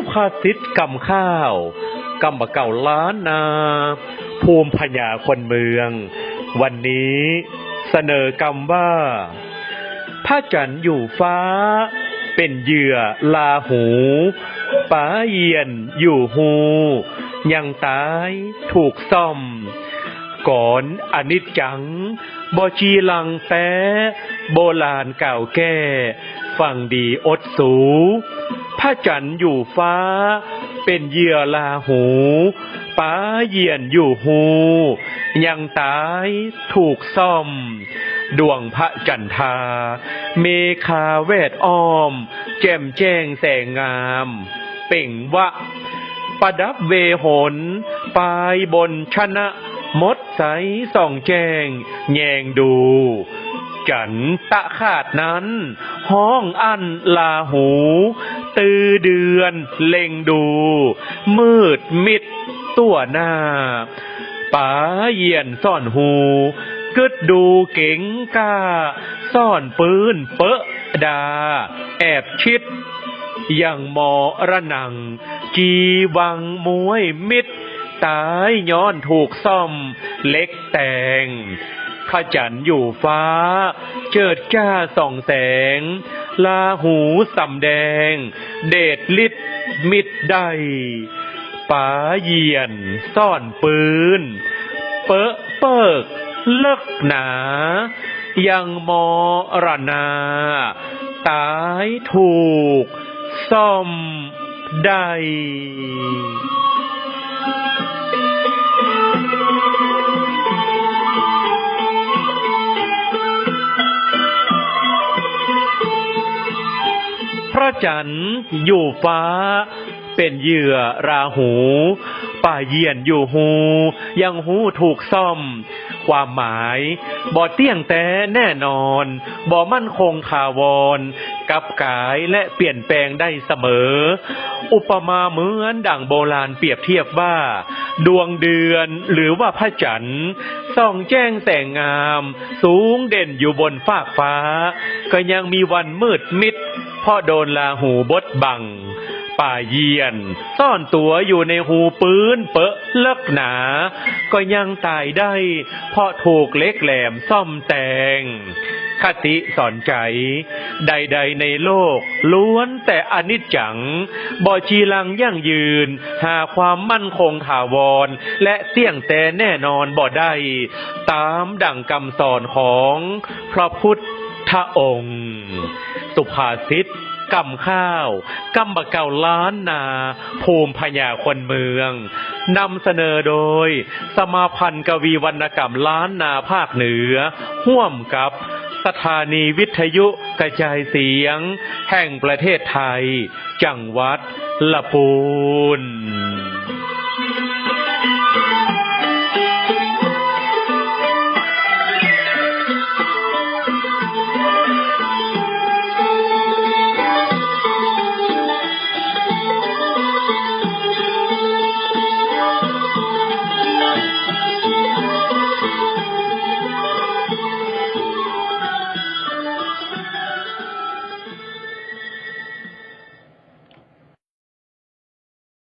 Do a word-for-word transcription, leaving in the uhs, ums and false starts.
ภาษิตกำข้าว กำบ่าเก่าล้านนา ภูมิปัญญาคนเมือง วันนี้เสนอกำว่า พระจันทร์อยู่ฟ้า เป๋นเหยื่อราหู ป๋าเยี่ยนอยู่ฮู ยังต๋ายถูกส้อม ก๋อนอนิจจัง บ่จีรังแต๊ โบราณกล่าวแก้ ฟังดีอดสู พระจันทร์อยู่ฟ้า เป๋นเหยื่อราหู ป๋าเยี่ยนอยู่ฮู ยังต๋ายถูกส้อม ดวงพระจันทรา เมฆาแวดอ้อม แจ่มแจ้งแสงงาม เปล่งวา ประดับเวหน ปายบนชนะ มดใสส่องแจ้ง แยงดู จันทร์ตะขาดนั้น ฮ้องอั้นราหู ตือเดือนเล็งดู มืดมิด ตั๋วหน้า ป๋าเยี่ยนซ่อนฮู กึ๊ดดูเก๋งกล้า ซ่อนปื๊นเปอะดา แอบชิด ยังมอระนัง จีวังม้วยมิด ต๋ายย้อนถูกส้อม เล็กแตง พระจันทร์อยู่ฟ้า เจิดจ้าส่องแสง ราหูสำแดง เดชฤทธิ์มิดได้ ป๋าเยี่ยนซ่อนปื๊น เปอะเปิ๊กเลิกหนา ยังมอระนา ต๋ายถูกส้อมได้ พระจันทร์อยู่ฟ้า เป๋นเหยื่อราหู ป๋าเยี่ยนอยู่ฮู ยังฮูถูกส้อม ความหมาย บ่เตี้ยงแต๊แน่นอน บ่มั่นคงถาวร กลับก๋ายและเปลี่ยนแปลงได้เสมอ อุปมาเหมือนดั่งโบราณเปรียบเทียบว่า ดวงเดือนหรือว่าพระจันทร์ ส่องแจ้งแสงงาม สูงเด่นอยู่บนฟากฟ้า ก็ยังมีวันมืดมิด เพราะโดนราหูบดบัง ป๋าเยี่ยน ซ่อนตั๋วอยู่ในฮูปื๊นเปอะเลิกหนา ก็ยังต๋ายได้ เพราะถูกเหล็กแหลมส้อมแตง คติสอนใจ ใดๆ ในโลก ล้วนแต่อนิจจัง บ่จีรังยั่งยืน หาความมั่นคงถาวร และเตี้ยงแต๊แน่นอนบ่ได้ ต๋ามดั่งกำสอนของพระพุทธองค์ สุภาษิตกำข้าว กำบ่าเก่าล้านนา ภูมิปัญญาคนเมือง นำเสนอโดย สมาพันธ์กวีวรรณกรรมล้านนาภาคเหนือ ฮ่วมกับสถานีวิทยุกระจายเสียง แห่งประเทศไทย จังหวัดละปูน